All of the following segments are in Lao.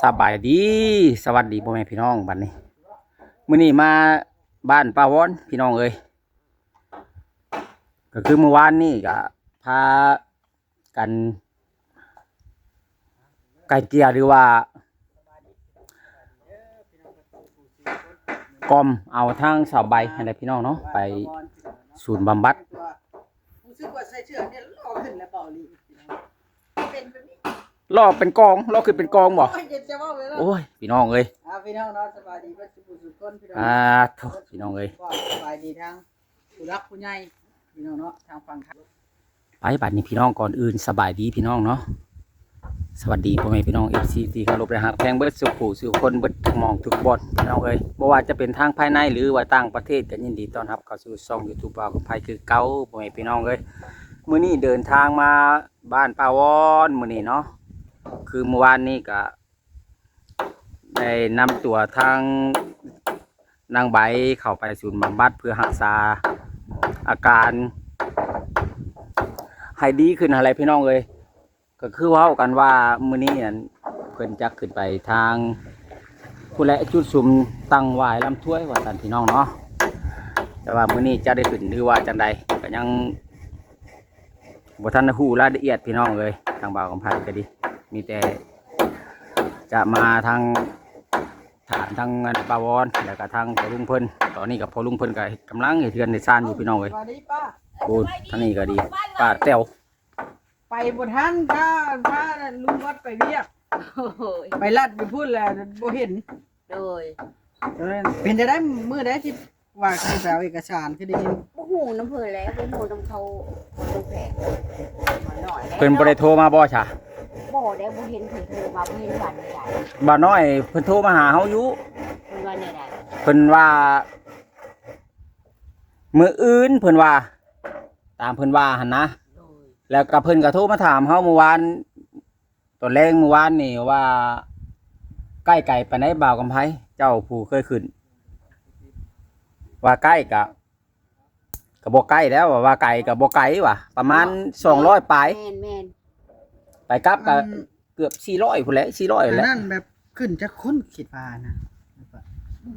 ສະບາຍດີ ສະຫວັດດີພໍ່ແມ່ພີ່ນ້ອງ ບັດນີ້ ມື້ນີ້ມາບ້ານປ້າວອນ ພີ່ນ້ອງເອີຍ. ກໍຄືມື້ວານນີ້ກໍພາກັນໄກ່ເກ່ຍ ຫຼືວ່າກ່ອມເອົາທາງສາວໃບຫັ້ນແຫຼະ ພີ່ນ້ອງເນາະ ໄປສູນບຳບັດ. ຮູ້ສຶກວ່າໃສ່ເສື້ອນີ້ຫຼໍ່ຂຶ້ນແລ້ວເບົາອີ່ຫຼີ ເປັນແບບນີ້ ຫຼໍ່ເປັນກອງ ຫຼໍ່ຂຶ້ນເປັນກອງບໍ່? ໂອ້ຍ ຢ່າຈະເວົ້າເລີຍເນາະ. ໂອ້ຍ ພີ່ນ້ອງເອີຍ ອ່າ ພີ່ນ້ອງເນາະ ສະບາຍດີເບິດສູ່ຜູ້ສູ່ຄົນ ພີ່ນ້ອງ. ອ່າ ໂທ້ ພີ່ນ້ອງເອີຍ ສະບາຍດີທາງຜູ້ຫຼັກຜູ້ໃຫຍ່ ພີ່ນ້ອງເນາະ ທາງຝັ່ງໄທ. ໄປ ບັດນີ້ພີ່ນ້ອງ ກ່ອນອື່ນສະບາຍດີພີ່ນ້ອງເນາະ ສະຫວັດດີພໍ່ແມ່ພີ່ນ້ອງ ເອັຟຊີ ທີ່ເຄົາລົບ ແລະ ຮັກແພງເບິດສູ່ຜູ້ສູ່ຄົນ ເບິດທຸກໝ່ອງທຸກບ່ອນ ພີ່ນ້ອງເອີຍ. ບໍ່ວ່າຈະເປັນທາງພາຍໃນ ຫຼືວ່າຕ່າງປະເທດ ກໍຍິນດີຕ້ອນຮັບເຂົ້າສູ່ຊ່ອງຢູທູບບ່າວຄຳໄພຄືເກົ່າ ພໍ່ແມ່ພີ່ນ້ອງເອີຍ. ມື້ນີ້ເດີນທາງມາ ບ້ານປ້າວອນມື້ນີ້ເນາະ ຄືມື້ວານນີ້ກະໄດ້ນຳຕົວທາງນາງໃບເຂົ້າໄປສູນບຳບັດ ເພື່ອຮັກສາອາການໃຫ້ດີຂຶ້ນຫັ້ນແຫຼະ ພີ່ນ້ອງເອີຍ. ກໍຄືເວົ້າກັນວ່າມື້ນີ້ນັ້ນເພິ່ນຈະຂຶ້ນໄປທາງພຸ້ນແຫຼະ ຈຸດຊຸມຕັ້ງຫວ້າຍລຳຖ້ວຍວ່າຊັ້ນ ພີ່ນ້ອງເນາະ. ແຕ່ວ່າມື້ນີ້ຈະໄດ້ຂຶ້ນ ຫຼືວ່າຈັ່ງໃດ ກໍຍັງ ບໍ່ທັນໄດ້ຮູ້ລາຍລະອຽດ ພີ່ນ້ອງເອີຍ. ທາງບ່າວຄຳໄພກໍດີ ມີແຕ່ຈະມາທາງ ຖາມທາງອັນປ້າວອນ ແລ້ວກໍທາງພໍ່ລຸງເພິ່ນ. ຕອນນີ້ກໍພໍ່ລຸງເພິ່ນກໍກຳລັງເຮັດເຮືອນເຮັດຊານຢູ່ ພີ່ນ້ອງເອີຍ. ສະບາຍດີປ້າ. ໂອ້ ທາງນີ້ກໍດີ ປ້າແຕ້ວ. ໄປບໍ່ທັນ ພາ ພາລຸງວັດໄປວຽກ. ໂອ້ຍ ໄປລັດຢູ່ພຸ້ນແຫຼະ ບໍ່ເຫັນ. ໂດຍ ເປັນຈັ່ງໃດ ມື້ໃດທີ່ວ່າຊິໄປເອົາເອກະສານ ຄືໄດ້ຍິນ? ບໍ່ຮູ້ນຳເພິ່ນແຫຼະ ບໍ່ຮູ້ນຳເຂົາ ເພິ່ນບໍ່ໄດ້ໂທມາບໍ່ຊະ? ບໍ່ໄດ້ ບໍ່ເຫັນເພິ່ນໂທມາ ບໍ່ເຫັນວັນໃດ. ບ່າວນ້ອຍເພິ່ນໂທມາຫາເຮົາຢູ່. ເພິ່ນວ່າແນວໃດ? ເພິ່ນວ່າມື້ອື່ນ ເພິ່ນວ່າ ຕາມເພິ່ນວ່າຫັ້ນນະ. ໂດຍ ແລ້ວກໍເພິ່ນກໍໂທມາຖາມເຮົາມື້ວານ ຕອນແລງມື້ວານນີ້ວ່າ ໃກ້ໄກປານໃດ ບ່າວກຳໄພ ເຈົ້າຜູ້ເຄີຍຂຶ້ນ? ວ່າໃກ້ກະ ກະບໍ່ໃກ້ແລ້ວ ວ່າໄກກະບໍ່ໄກວ່າ ປະມານສອງຮ້ອຍປາຍ. ແມ່ນໆ ໄປກັບກະ ອັນ ເກືອບສີ່ຮ້ອຍພຸ້ນແຫຼະ ສີ່ຮ້ອຍຫັ້ນແຫຼະ. ອັນນັ້ນແບບຂຶ້ນຈັກຄົນ ຄິດວ່ານະ? ບໍ່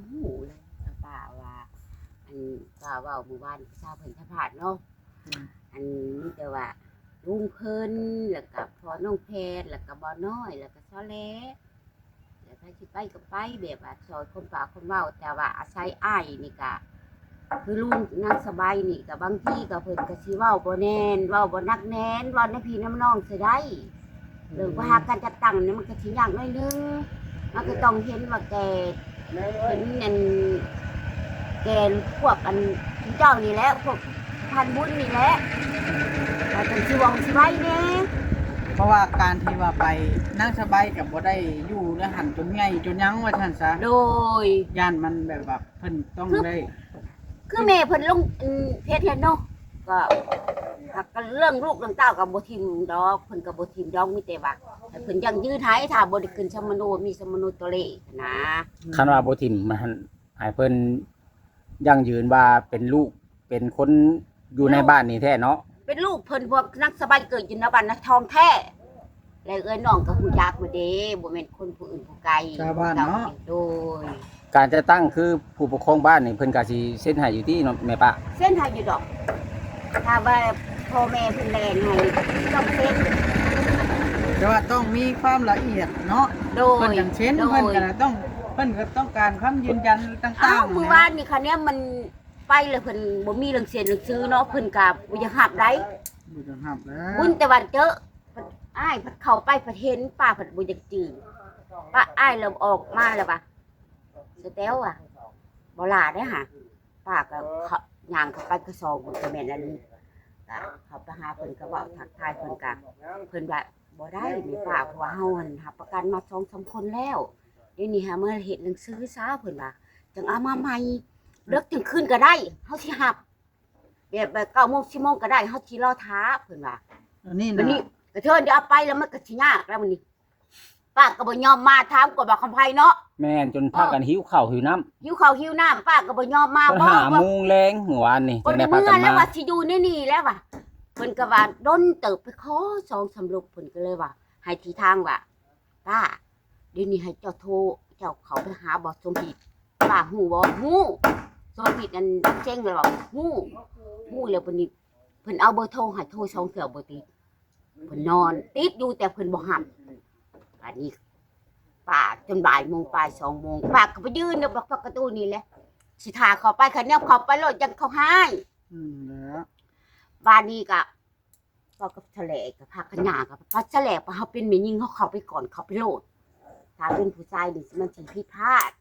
ຮູ້ແຫຼະ ປ້າວ່າ ອັນ ປ້າເວົ້າມື້ວານ ຊາວເພິ່ນສຳພາດເນາະ. ອືມ ອັນ ມີແຕ່ວ່າລຸງເພິ່ນ ແລ້ວກະພໍ່ນ້ອງແພດ ແລ້ວກະບ່າວນ້ອຍ ແລ້ວກະຊາວແຫຼ ແລ້ວໃຜຊິໄປກໍໄປ ແບບວ່າຊ່ອຍຄົນປາກຄົນເວົ້າ. ແຕ່ວ່າອາໄສອ້າຍນີ້ກະ ຄືລຸງນາງສະໄບນີ້ກະ ບາງທີກະເພິ່ນກະຊິເວົ້າບໍ່ແໜ້ນ ເວົ້າບໍ່ໜັກແໜ້ນ ເວົ້ານຳພີ່ນຳນ້ອງຊິໄດ້. ເລື່ອງວ່າການຈັດຕັ້ງນີ້ມັນກໍຊິຍາກໜ້ອຍໜຶ່ງ ມັນກໍຕ້ອງເຫັນວ່າແກ່ ເປັນອັນ ແກ່ພວກອັນເຈົ້ານີ້ແຫຼະ ພວກພານບຸນນີ້ແຫຼະ ວ່າຈັ່ງຊິເວົ້າຊິໄວແດ່. ເພາະວ່າການທີ່ວ່າໄປ ນາງສະໄບກໍບໍ່ໄດ້ຢູ່ໃນຫັ້ນຈົນໃຫຍ່ຈົນຫຍັງວ່າຊັ້ນຊະ. ໂດຍ ຢ້ານມັນແບບວ່າເພິ່ນຕ້ອງໄດ້ ຄືແມ່ເພິ່ນລົງ ອັນ ເພຈເຫັນເນາະ ກໍ ຫາກກໍເລື່ອງລູກເລື່ອງເຕົ້າກໍບໍ່ຖິ້ມດອກ ເພິ່ນກໍບໍ່ຖິ້ມດອກ ມີແຕ່ວ່າໃຫ້ເພິ່ນຢັ້ງຢືນໃຫ້ ຖ້າບໍ່ໄດ້ຂຶ້ນສຳມະໂນ ມີສຳມະໂນຕົວເລກນະ. ຄັນວ່າບໍ່ຖິ້ມ ມັນ ໃຫ້ເພິ່ນຢັ້ງຢືນວ່າເປັນລູກເປັນຄົນຢູ່ໃນບ້ານນີ້ແທ້ເນາະ ເປັນລູກເພິ່ນ. ພວກນາງສະໄບເກີດຢູ່ໃນບ້ານນາທອງແທ້ ແລະເອື້ອຍນ້ອງກໍຮູ້ຈັກໝົດເດ້ ບໍ່ແມ່ນຄົນຜູ້ອື່ນຜູ້ໄກ ຊາວບ້ານເນາະ. ໂດຍ ການຈັດຕັ້ງຄືຜູ້ປົກຄອງບ້ານນີ້ ເພິ່ນກໍຊິເຊັນໃຫ້ຢູ່ຕິເນາະແມ່ປ້າ? ເຊັນໃຫ້ຢູ່ດອກ ຖ້າວ່າພໍ່ແມ່ເພິ່ນແລ່ນໃຫ້ຕ້ອງເຊັນ ແຕ່ວ່າຕ້ອງມີຄວາມລະອຽດເນາະ. ໂດຍ ເພິ່ນຈັ່ງເຊັນ ໂດຍ ເພິ່ນກໍຕ້ອງ ເພິ່ນກໍຕ້ອງການຄຳຢືນຢັນຕ່າງໆ. ອ້າວ ມື້ວານນີ້ຄະແນນມັນໄປແລ້ວ ເພິ່ນບໍ່ມີເລື່ອງເຊັນໜັງສືເນາະ ເພິ່ນກໍບໍ່ຢາກຮັບໃດ໋ ບໍ່ຢາກຮັບແລ້ວ. ບຸນແຕ່ວັນເຈີ ອ້າຍພັດເຂົ້າໄປພັດເຫັນ ປ້າພັດບໍ່ຢາກຈື່ ປ້າອ້າຍລະອອກມາລະວ່າ ສະແຕວວ່າ ບໍ່ຫຼ້າເດ້ຫາ ປ້າກໍ ຍ່າງເຂົ້າໄປກະຊອງ ມັນກໍແມ່ນອັນນີ້ ກະເຂົ້າໄປຫາເພິ່ນ ກະເວົ້າທັກທາຍເພິ່ນ ກະເພິ່ນວ່າ ບໍ່ໄດ້ແມ່ປ້າ ເພາະວ່າເຮົາຫັ້ນຮັບປະກັນມາສອງສາມຄົນແລ້ວ ດຽວນີ້ຫາມາເຮັດໜັງສືຊາ ເພິ່ນວ່າ ຈັ່ງເອົາມາໃໝ່ ເລິກຈັ່ງຄືນກໍໄດ້ ເຮົາຊິຮັບ ແບບ ແບບເກົ້າໂມງ ສິບໂມງກໍໄດ້ ເຮົາຊິລໍຖ້າ ເພິ່ນວ່າ. ອັນນີ້ນະ ບັດນີ້ກະເທີນດຽວເອົາໄປແລ້ວ ມັນກໍຊິຍາກແລ້ວບັດນີ້ ປ້າກໍບໍ່ຍອມມາ ຖາມກວ່າບ່າວຄຳໄພເນາະ. ແມ່ນ ຈົນພາກັນຫິວເຂົ້າຫິວນ້ຳ ຫິວເຂົ້າຫິວນ້ຳ ປ້າກໍບໍ່ຍອມມາ. ເພິ່ນຫ້າໂມງແລງມື້ວານນີ້ ເພິ່ນ ຈຶ່ງໄດ້ພາກັນມາ ແລ້ວວ່າຊິຢູ່ໃນນີ້ແລ້ວວ່າ ເພິ່ນກໍວ່າດົນເຕີບ ໄປຂໍສອງສາມລົບ ເພິ່ນກໍເລີຍວ່າ ໃຫ້ທີ່ທາງວ່າ ປ້າ ດຽວນີ້ໃຫ້ເຈົ້າໂທ ເຈົ້າເຂົ້າໄປຫາບໍ່ສົມພິດ ປ້າຮູ້ບໍ່? ຮູ້. ສົມພິດນັ້ນເສັງແລ້ວວ່າ ຮູ້ ຮູ້ແລ້ວ ບັດນີ້ເພິ່ນເອົາເບີໂທໃຫ້ ໂທສອງເທື່ອບໍ່ຕິດ ເພິ່ນນອນຕິດຢູ່ ແຕ່ເພິ່ນບໍ່ຮັບ. ບາດນີ້ປ້າຈົນບ່າຍໂມງ ປາຍສອງໂມງ ປ້າກໍໄປຢືນຢູ່ປາກປະຕູນີ້ແຫຼະ ຊິຖ້າເຂົ້າໄປ ຄັນແນວເຂົ້າໄປໂລດ ຢ້ານເຂົາຮ້າຍ. ອືມ ແລ້ວ ບາດນີ້ກໍ ເວົ້າກັບສະແຫຼ ກໍພາກັນຍ່າງ ກໍພາສະແຫຼ ວ່າເຮົາເປັນແມ່ຍິງ ເຮົາເຂົ້າໄປກ່ອນ ເຂົ້າໄປໂລດ ຖ້າເປັນຜູ້ຊາຍນີ້ມັນຊິຜິດພາດ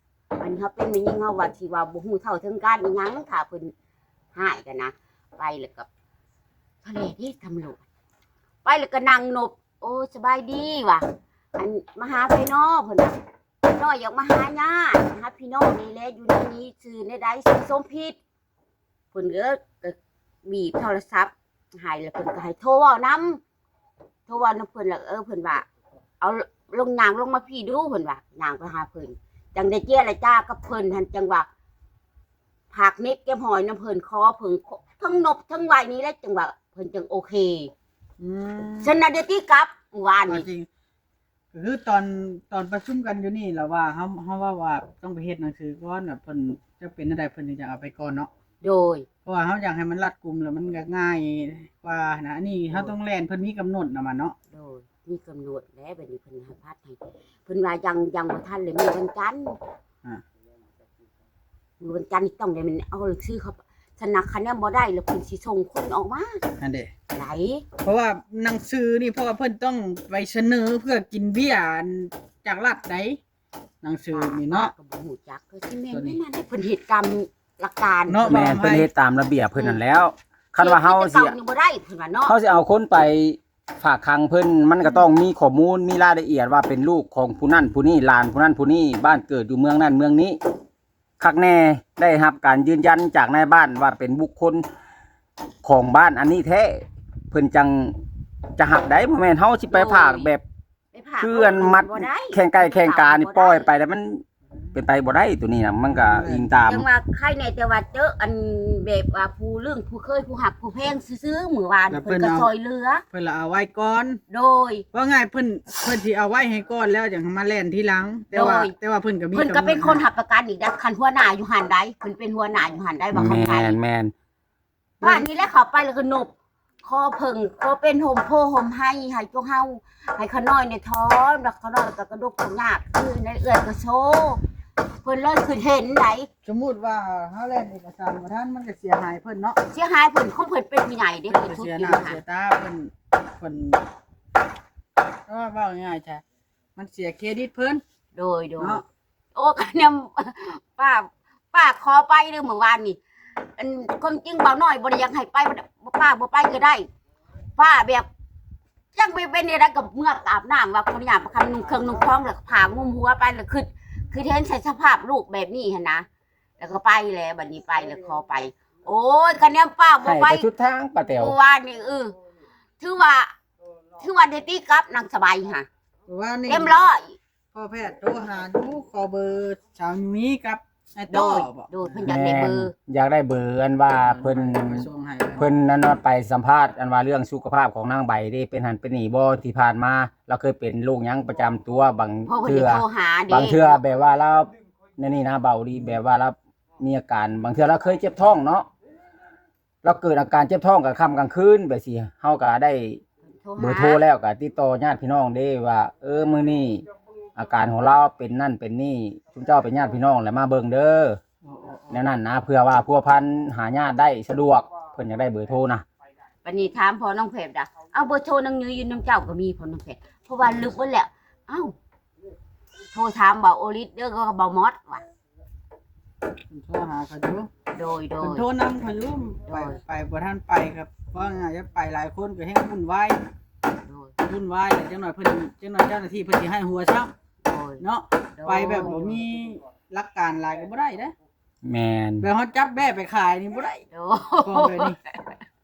ອັນນີ້ເຮົາເປັນແມ່ຍິງ ເຮົາວ່າຊິວ່າບໍ່ຮູ້ເທົ່າເຖິງການອີຫຍັງ ຖ້າເພິ່ນຮ້າຍກັນນະ. ໄປແລ້ວກໍສະແຫຼເດ້ ຕຳຫຼວດ ໄປແລ້ວກໍນັ່ງນົບ ໂອ້ ສະບາຍດີ ວ່າ ອັນ ມາຫາໃຜນໍ? ເພິ່ນວ່າ ນ້ອຍຢາກມາຫາຍາດ ມາຫາພີ່ນ້ອງນີ້ແຫຼະ ຢູ່ໃນນີ້ ຊື່ແນວໃດ? ຊື່ສົມພິດ. ເພິ່ນກໍ ກໍບີບໂທລະສັບໃຫ້ ແລ້ວເພິ່ນກໍໃຫ້ໂທເວົ້ານຳ ໂທເວົ້ານຳເພິ່ນ ແລ້ວ ເອີ ເພິ່ນວ່າ ເອົາລົງ ຍ່າງລົງມາພີ້ດູ ເພິ່ນວ່າ ຍ່າງໄປຫາເພິ່ນ ຈັ່ງໄດ້ເຈລະຈາກັບເພິ່ນຫັ້ນ ຈັ່ງວ່າ ພາກເນັກເກັບຫອຍນຳເພິ່ນ ຂໍເພິ່ນ ທັງນົບທັງໄຫວ້ນີ້ແຫຼະ ຈັ່ງວ່າເພິ່ນຈັ່ງໂອເຄ. ອືມ ຊັ້ນນະ ດຽວຕິກັບ ມື້ວານນີ້ ກໍຄືຕອນ ຕອນປະຊຸມກັນຢູ່ນີ້ລະວ່າ ເຮົາ ເຮົາເວົ້າວ່າຕ້ອງໄປເຮັດໜັງສືກ່ອນ ແລ້ວເພິ່ນຈະເປັນແນວໃດ ເພິ່ນຈຶ່ງຈະເອົາໄປກ່ອນເນາະ. ໂດຍ ເພາະວ່າເຮົາຢາກໃຫ້ມັນລັດກຸມ ແລ້ວມັນກໍງ່າຍກວ່ານະ ອັນນີ້ເຮົາຕ້ອງແລ່ນ ເພິ່ນມີກຳນົດນຳມັນເນາະ. ໂດຍ ມີກຳນົດແລ້ວ ບັດນີ້ເພິ່ນໃຫ້ພັດໃຫ້ ເພິ່ນວ່າຍັງ ຍັງບໍ່ທັນເລີຍ ມື້ວັນຈັນ ອາ ມື້ວັນຈັນນີ້ຕ້ອງໄດ້ແມ່ນເອົາໜັງສືເຂົ້າ ຊັ້ນນະ ຄັນຍັງບໍ່ໄດ້ ແລ້ວເພິ່ນຊິສົ່ງຄົນອອກມາຫັ້ນເດ. ໄດ້ ເພາະວ່າໜັງສືນີ້ ເພາະວ່າເພິ່ນຕ້ອງໄປສະເໜີເພື່ອກິນເບ້ຍ ອັນ ຈາກລັດໃດ ໜັງສືນີ້ເນາະ ກໍບໍ່ຮູ້ຈັກ ຄືຊິແມ່ນແນວນັ້ນເດ້ ເພິ່ນເຮັດຕາມຫຼັກການເນາະ. ແມ່ນ ເພິ່ນເຮັດຕາມລະບຽບເພິ່ນນັ້ນແລ້ວ ອືມ ຄັນວ່າເຮົາຊິ ເຮົາຊິເອົາຄົນໄປຝາກຂັງເພິ່ນ ມັນກໍຕ້ອງມີຂໍ້ມູນ ມີລາຍລະອຽດວ່າເປັນລູກຂອງຜູ້ນັ້ນຜູ້ນີ້ ຫຼານຜູ້ນັ້ນຜູ້ນີ້ ບ້ານເກີດຢູ່ເມືອງນັ້ນເມືອງນີ້ ຄັກແນ່ ໄດ້ຮັບການຢືນຢັນຈາກນາຍບ້ານວ່າເປັນບຸກຄົນຂອງບ້ານອັນນີ້ແທ້ ເພິ່ນຈັ່ງຈະຮັບໄດ້. ບໍ່ແມ່ນເຮົາຊິໄປຝາກແບບ ຄືອັນມັດແຂ່ງໄກ່ແຂ່ງການີ້ ປ່ອຍໄປແລ້ວມັນເປັນໄປບໍ່ໄດ້ ໂຕນີ້ນະ ມັນກໍອີງຕາມ ຈັ່ງວ່າໃຄແນ່ ແຕ່ວ່າເຈີອັນແບບວ່າຜູ້ລຶ້ງ ຜູ້ເຄີຍ ຜູ້ຮັກຜູ້ແພງຊື່ໆ ມື້ວານເພິ່ນກໍຊ່ອຍເຫຼືອ ເພິ່ນລະເອົາໄວ້ກ່ອນ. ໂດຍ ເວົ້າງ່າຍເພິ່ນ ເພິ່ນຊິເອົາໄວ້ໃຫ້ກ່ອນ ແລ້ວຈັ່ງມາແລ່ນທີຫຼັງ ແຕ່ວ່າ ໂດຍ ແຕ່ວ່າເພິ່ນກໍມີ ເພິ່ນກໍເປັນຄົນຮັບປະກັນອີກນະ ຄັນຫົວໜ້າຢູ່ຫັ້ນໃດ ເພິ່ນເປັນຫົວໜ້າຢູ່ຫັ້ນໃດ ວ່າເຂົາໃຊ້ ແມ່ນໆ ບາດນີ້ແຫຼະເຂົ້າໄປແລ້ວກໍນົບ ຂໍເພິ່ງ ຂໍເປັນຮົ່ມໂພຮົ່ມໄຮໃຫ້ພວກເຮົາ ໃຫ້ຂະນ້ອຍນີ້ຖອນ ແລ້ວຂະນ້ອຍກໍກະດົກຍາກ ຄືໃນເອື້ອຍກໍໂຊ ເພິ່ນເລີຍຄືເຫັນໃດ. ສົມມຸດວ່າເຮົາແລ່ນເອກະສານບໍ່ທັນ ມັນກໍເສຍຫາຍເພິ່ນເນາະ ເສຍຫາຍເພິ່ນ ຂອງເພິ່ນເປັນຜູ້ໃຫຍ່ເດ້ ເພິ່ນກໍເສຍໜ້າເສຍຕາ ເພິ່ນ ເພິ່ນ ເອີ ເວົ້າງ່າຍໆ ມັນເສຍເຄຣດິດເພິ່ນ. ໂດຍ ໂດຍ ເນາະ ໂອ້ ກະນຳ ປ້າ ປ້າຂໍໄປເດີ້ມື້ວານນີ້ ອັນ ຄວາມຈິງບ່າວນ້ອຍບໍ່ໄດ້ຢາກໃຫ້ໄປ ປ້າບໍ່ໄປກໍໄດ້ ປ້າແບບ ຈັກໄປເປັນແນວໃດກໍເມືອອາບນ້ຳ ວ່າຂໍອະນຸຍາດ ປະຄຳນຸ່ງເຄື່ອງນຸ່ງຂອງ ແລ້ວກໍຜ້າງຸ້ມຫົວໄປ ແລ້ວຄິດ ຄິດເຫັນໃສ່ສະພາບລູກແບບນີ້ຫັ້ນນະ ແລ້ວກໍໄປແຫຼະ ບັດນີ້ໄປແລ້ວຂໍໄປ ໂອ້ຍ ຄະແນນປ້າບໍ່ໄປ ໃຫ້ໄປສຸດທາງ ປ້າແຕ໋ວ ເມື່ອວານນີ້ ເອີ ຖືວ່າ ຖືວ່າໄດ້ຕີກັບນາງສະໃບຫະ ເຕັມຮ້ອຍ ພໍ່ແພດໂທຫາຢູ່ ຂໍເບີສາວຍຸ້ຍກັບອ້າຍຕໍ່ບໍ? ໂດຍ ເພິ່ນຢາກໄດ້ເບີ ແມ່ນ ຢາກໄດ້ເບີ ອັນວ່າເພິ່ນ ເພິ່ນນັ້ນວ່າໄປສຳພາດ ອັນວ່າເລື່ອງສຸຂະພາບຂອງນາງໃບເດ້ ເປັນຫັ້ນເປັນນີ້ບໍ່ ທີ່ຜ່ານມາລາວເຄີຍເປັນໂລກຫຍັງປະຈຳຕົວ ບາງເທື່ອ ບາງເທື່ອແບບວ່າລາວ ແນວນີ້ນະ ເບົາດີ ແບບວ່າລາວມີອາການ ບາງເທື່ອລາວເຄີຍເຈັບທ້ອງເນາະ ລາວເກີດອາການເຈັບທ້ອງກາງຄ່ຳກາງຄືນແບບຊີ້ ເຮົາກໍໄດ້ເບີໂທແລ້ວ ກໍຕິດຕໍ່ຍາດພີ່ນ້ອງເດ້ວ່າ ເອີ ມື້ນີ້ອາການຂອງລາວເປັນນັ້ນເປັນນີ້ ຊຸມເຈົ້າເປັນຍາດພີ່ນ້ອງແລ້ວມາເບິ່ງເດີ ແນວນັ້ນນະ ເພື່ອວ່າພົວພັນຫາຍາດໄດ້ສະດວກ ເພິ່ນຢາກໄດ້ເບີໂທນະ. ບັດນີ້ຖາມພໍ່ນ້ອງແພດດາ ເອົາ ເບີໂທນາງຍຸ້ຍຢູ່ນຳເຈົ້າກໍມີ ພໍ່ນ້ອງແພດ ເພາະວ່າລຶບເບິດແລ້ວ ເອົ້າ ໂທຖາມເບົາໂອລິດເດີ ກໍເບົາມອດວ່າ ເພິ່ນໂທຫາເຂົາຢູ່ ໂດຍ ໂດຍ ເພິ່ນໂທນຳເຂົາຢູ່ ໂດຍ ໄປ ໄປບໍ່ທັນໄປ ກໍເວົ້າງ່າຍໆ ຈະໄປຫຼາຍຄົນກໍແຮ່ງວຸ້ນວາຍ ໂດຍ ວຸ້ນວາຍ ແລ້ວຈັກໜ່ອຍເພິ່ນ ຈັກໜ່ອຍເຈົ້າໜ້າທີ່ເພິ່ນຊິໃຫ້ຫົວຊ້ຳ ໂດຍ ເນາະ ໂດຍ ໄປແບບບໍ່ມີຫຼັກການຫຼາຍກໍບໍ່ໄດ້ເດ້ ແມ່ນ ແບບເຮົາຈັບແບ້ໄປຂາຍນີ້ບໍ່ໄດ້ ໂດຍ ຂອງແບບນີ້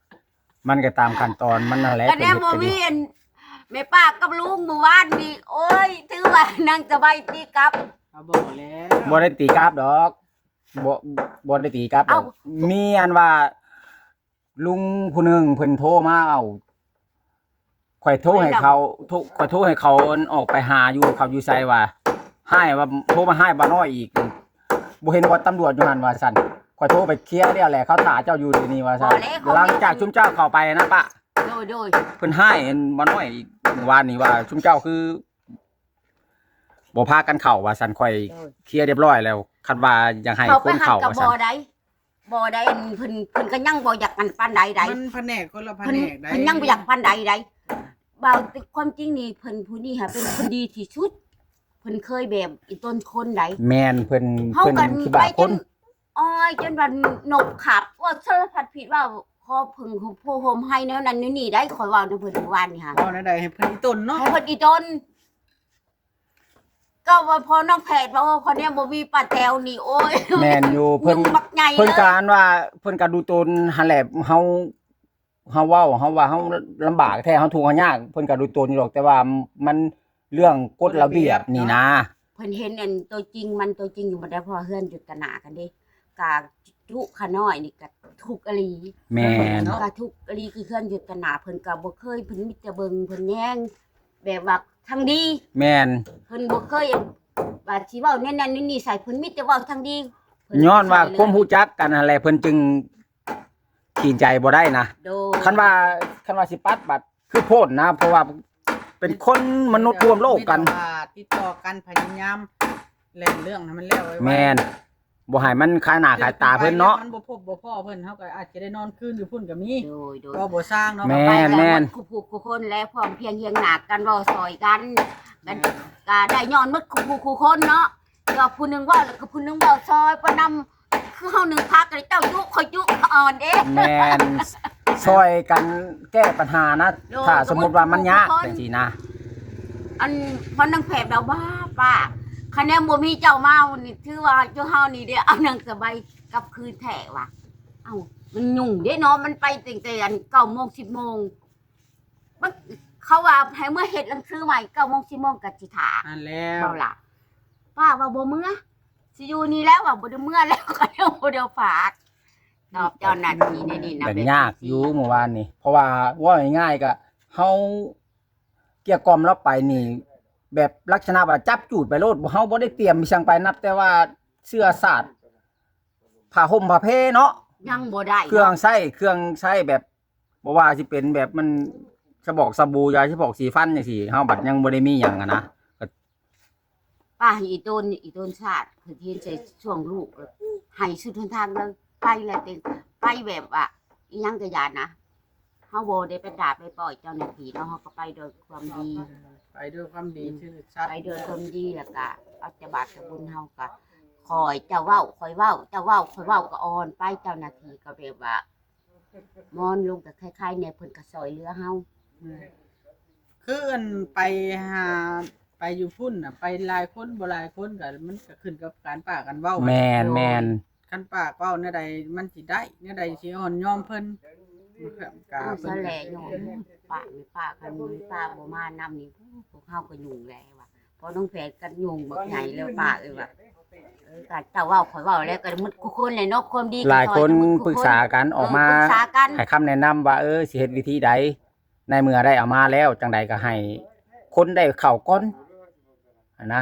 ມັນກໍຕາມຂັ້ນຕອນມັນຫັ້ນແຫຼະ ກໍແນວບໍ່ມີອັນ ແມ່ປ້າກັບລຸງມື້ວານນີ້ ໂອ້ຍ ຖືວ່ານາງສະໃບຕີກັບ ເອົາບໍ່ແລ້ວ ບໍ່ໄດ້ຕີກັບດອກ ບໍ່ ບໍ່ໄດ້ຕີກັບດອກ ເອົ້າ ມີອັນວ່າລຸງຜູ້ໜຶ່ງເພິ່ນໂທມາ ເອົາ ຂ້ອຍໂທໃຫ້ເຂົາ ໂທ ຂ້ອຍໂທໃຫ້ເຂົາ ອັນ ອອກໄປຫາຢູ່ ເຂົາຢູ່ໃສຫວາ ຮ້າຍວ່າ ໂທມາຮ້າຍບ່າວນ້ອຍອີກ ບໍ່ເຫັນວ່າຕຳຫຼວດຢູ່ຫັ້ນວ່າຊັ້ນ. ຂ້ອຍໂທໄປເຄຍແລ້ວແຫຼະ ເຂົາຖ້າເຈົ້າຢູ່ດຽວນີ້ວ່າຊັ້ນ. ບໍ່ແລ້ວ ເຂົາ ຫຼັງຈາກຊຸມເຈົ້າເຂົ້າໄປນະປະ ໂດຍ ໂດຍ ເພິ່ນຮ້າຍອັນບ່າວນ້ອຍອີກ ມື້ວານນີ້ວ່າຊຸມເຈົ້າຄືບໍ່ພາກັນເຂົ້າວ່າຊັ້ນ. ຂ້ອຍ ໂດຍ ເຄຍຮຽບຮ້ອຍແລ້ວ ຄັນວ່າຢາກໃຫ້ຄົນເຂົ້າວ່າຊັ້ນ. ເຂົ້າໄປຫັ້ນກໍບໍ່ໄດ້ ບໍ່ໄດ້ ອັນ ເພິ່ນ ເພິ່ນກໍຍັງບໍ່ຢາກອັນປານໃດໃດ ມັນພະແນກຄົນລະພະແນກໃດ ເພິ່ນຍັງບໍ່ຢາກປານໃດໃດ. ເວົ້າແຕ່ຄວາມຈິງນີ້ ເພິ່ນຜູ້ນີ້ຫາເປັນຄົນດີທີ່ສຸດ ເພິ່ນເຄີຍແບບອີ່ຕົນຄົນໃດ. ແມ່ນ ເພິ່ນ ເຮົາ ເພິ່ນ ກໍ ຄິດວ່າ ໄປຈົນ ຄົນ ອ້ອຍ ຈົນວ່ານົກຂັບ ເວົ້າສາລະພັດຜິດ ເວົ້າຂໍເພິ່ງໂພໂຮມໄຮແນວນັ້ນແນວນີ້ໄດ໋. ຂ້ອຍເວົ້ານຳເພິ່ນມື້ວານນີ້ຫາ ເວົ້າແນວໃດໃຫ້ເພິ່ນອີ່ຕົນເນາະ ໃຫ້ເພິ່ນອີ່ຕົນ. ກໍວ່າພໍນ້ອງແພດວ່າ ໂອ້ ຄົນນີ້ບໍ່ມີປ້າແຕວນີ້ ໂອ້ຍ ແມ່ນຢູ່ ເພິ່ນ ຍຸງບັກໃຫຍ່ ເພິ່ນ ເລີຍ ກໍອັນວ່າ ເພິ່ນກໍດູຕົນຫັ້ນແຫຼະ. ເຮົາ ເຮົາເວົ້າ ເຮົາວ່າເຮົາລຳບາກແທ້ ເຮົາທຸກເຮົາຍາກ ເພິ່ນກໍດູຕົນຢູ່ດອກ ແຕ່ວ່າມັນເລື່ອງກົດລະບຽບນີ້ນະ. ເພິ່ນເຫັນອັນຕົວຈິງມັນ ຕົວຈິງຢູ່ບໍ່ໄດ້ ເພາະວ່າເຮືອນຢູ່ຕະໜ້າກັນເດ້. ກະຈຸຂະນ້ອຍນີ້ກະທຸກອີ່ຫຼີ. ແມ່ນ ກະທຸກອີ່ຫຼີ ຄືເຮືອນຢູ່ຕະໜ້າ ເພິ່ນກະບໍ່ເຄີຍ ເພິ່ນມີແຕ່ເບິ່ງ ເພິ່ນແຍງແບບວ່າທາງດີ. ແມ່ນ ເພິ່ນບໍ່ເຄີຍວ່າຊິເວົ້າແນວນັ້ນແນວນີ້ໃສ່ ເພິ່ນມີແຕ່ເວົ້າທາງດີ. ເພິ່ນ ຍ້ອນວ່າຄວາມຮູ້ຈັກກັນຫັ້ນແຫຼະ ເພິ່ນຈຶ່ງຂີນໃຈບໍ່ໄດ້ນະ. ໂດຍ ຄັນວ່າ ຄັນວ່າຊິປັດບັດ ຄືໂພດນະ ເພາະວ່າເປັນຄົນມະນຸດຮ່ວມໂລກກັນ ມີແຕ່ວ່າຕິດຕໍ່ກັນ ພະຍາຍາມແລ່ນເລື່ອງໃຫ້ມັນແລ້ວໄວໆ. ແມ່ນ ບໍ່ໃຫ້ມັນຄາໜ້າຄາຕາເພິ່ນເນາະ ມັນບໍ່ພົບບໍ່ພໍ້ເພິ່ນ ເຮົາກໍອາດຈະໄດ້ນອນຄືນຢູ່ພຸ້ນກໍມີ. ໂດຍ ໂດຍ ກໍບໍ່ສ້າງເນາະ. ແມ່ນ ແມ່ນ ທຸກຜູ້ທຸກຄົນແລະ ພ້ອມພຽງຮຽງໜ້າກັນ ເວົ້າຊ່ອຍກັນ ແມ່ນ ກໍໄດ້ຍ້ອນໝົດ ທຸກຜູ້ທຸກຄົນເນາະ. ກໍຜູ້ໜຶ່ງເວົ້າ ແລ້ວກໍຜູ້ໜຶ່ງເວົ້າຊ່ອຍປະນຳ ຄືເຮົາໜຶ້ງຜັກ ເຈົ້າຈຸ ຂ້ອຍຈຸ ອ່ອນເດ້. ແມ່ນ ຊ່ອຍກັນແກ້ບັນຫານະ. ໂດຍ ຖ້າສົມມຸດວ່າມັນຍາກ ທຸກຄົນ ຈັ່ງຊີ້ນະ. ອັນ ເພາະນາງແພດລາວວ່າ ປ້າ ຄັນແນວບໍ່ມີເຈົ້າມານີ້ ຖືວ່າຈຸເຮົານີ້ໄດ້ເອົານາງສະບາຍກັບຄືນແທ້ວ່າ. ເອົ້າ ມັນຫຍຸ້ງເດ້ເນາະ ມັນໄປຕັ້ງແຕ່ອັນ ເກົ້າໂມງ ສິບໂມງ ມັນ ເຂົາວ່າໃຫ້ເມືອເຮັດໜັງສືໃໝ່ ເກົ້າໂມງ ສິບໂມງກໍຊິຖ້າ. ຫັ້ນແລ້ວ ເວົ້າລະ ປ້າວ່າບໍ່ເມືອ ຊິຢູ່ນີ້ແລ້ວ ວ່າບໍ່ໄດ້ເມືອແລ້ວ ກໍຍັງບໍ່ໄດ້ຝາກຕອບເຈົ້າໜ້າທີ່ໃນນີ້ນະ. ແບບຍາກຢູ່ມື້ວານນີ້ ເພາະວ່າເວົ້າງ່າຍໆ ກໍເຮົາເກລ້ຽກ່ອມລາວໄປນີ້ ແບບລັກສະນະວ່າຈັບຈູດໄປໂລດ ເຮົາບໍ່ໄດ້ຕຽມອີ່ຫຍັງໄປ ນັບແຕ່ວ່າເສື້ອສາດ ຜ້າຫົ່ມຜ້າແພເນາະ ຍັງບໍ່ໄດ້ ເຄື່ອງໃຊ້ ເຄື່ອງໃຊ້ແບບ ບໍ່ວ່າຊິເປັນແບບມັນ ສະບອກສະບູ ຢາສະບອກສີຟັນຈັ່ງຊີ້ ເຮົາບັດຍັງບໍ່ໄດ້ມີຫຍັງຫັ້ນນະ. ປ້າໃຫ້ອີ່ຕົນ ອີ່ຕົນຊາດ ເພິ່ນເຫັນໃສ່ຊ່ວງລູກ ໃຫ້ສຸດຫົນທາງເລີຍ ໄປແລ້ວເຕັມ ໄປແບບວ່າອີ່ຫຍັງກໍຢ່ານະ ເຮົາບໍ່ໄດ້ໄປດ່າໄປປ້ອຍເຈົ້າໜ້າທີ່ເນາະ ເຮົາກໍໄປໂດຍຄວາມດີ ໄປດ້ວຍຄວາມດີ ອືມ ຊື່ສັດ ໄປດ້ວຍຄວາມດີ ແລ້ວກໍເອົາແຕ່ບາບແຕ່ບຸນ ເຮົາກໍຄ່ອຍ ເຈົ້າເວົ້າຂ້ອຍເວົ້າ ເຈົ້າເວົ້າຂ້ອຍເວົ້າ ກໍອ່ອນໄປ ເຈົ້າໜ້າທີ່ກໍແບບວ່າ ມອນລົງກໍໄຄໆແດ່ ເພິ່ນກໍຊ່ອຍເຫຼືອເຮົາ. ແມ່ນ ຄືອັນໄປຫາ ໄປຢູ່ພຸ້ນນະ ໄປຫຼາຍຄົນບໍ່ຫຼາຍຄົນກໍ ມັນກໍຂຶ້ນກັບການປາກກັນເວົ້າ. ແມ່ນ ໂດຍ ແມ່ນ ຄັນປາກເວົ້າແນວໃດມັນຊິໄດ້ ແນວໃດຊິອ່ອນຍອມເພິ່ນ ມັນກໍ ເອົາ ເພິ່ນ ຊັ້ນແຫຼະ ໂຍມ ປາກນີ້ປາກ ຄັນມີປາກບໍ່ມານຳນີ້ ພວກເຮົາກໍຫຍຸ້ງແລ້ວວ່າ ພໍນ້ອງແພດກັນຫຍຸ້ງບັກໃຫຍ່ແລ້ວປ້າເອີຍວ່າ ເອີ ກໍເຈົ້າເວົ້າຂ້ອຍເວົ້າແລ້ວ ກໍໝົດຄູ່ຄົນແຫຼະເນາະ ຄວາມດີກໍ ຫຼາຍຄົນ ຊ່ອຍກັນໝົດຄູ່ຄົນ ປຶກສາກັນ ເອີ ອອກມາ ປຶກສາກັນ ໃຫ້ຄຳແນະນຳວ່າ ເອີ ຊິເຮັດວິທີໃດ ໃນເມື່ອໄດ້ເອົາມາແລ້ວ ຈັ່ງໃດກໍໃຫ້ຄົນໄດ້ເຂົ້າກ່ອນຫັ້ນນະ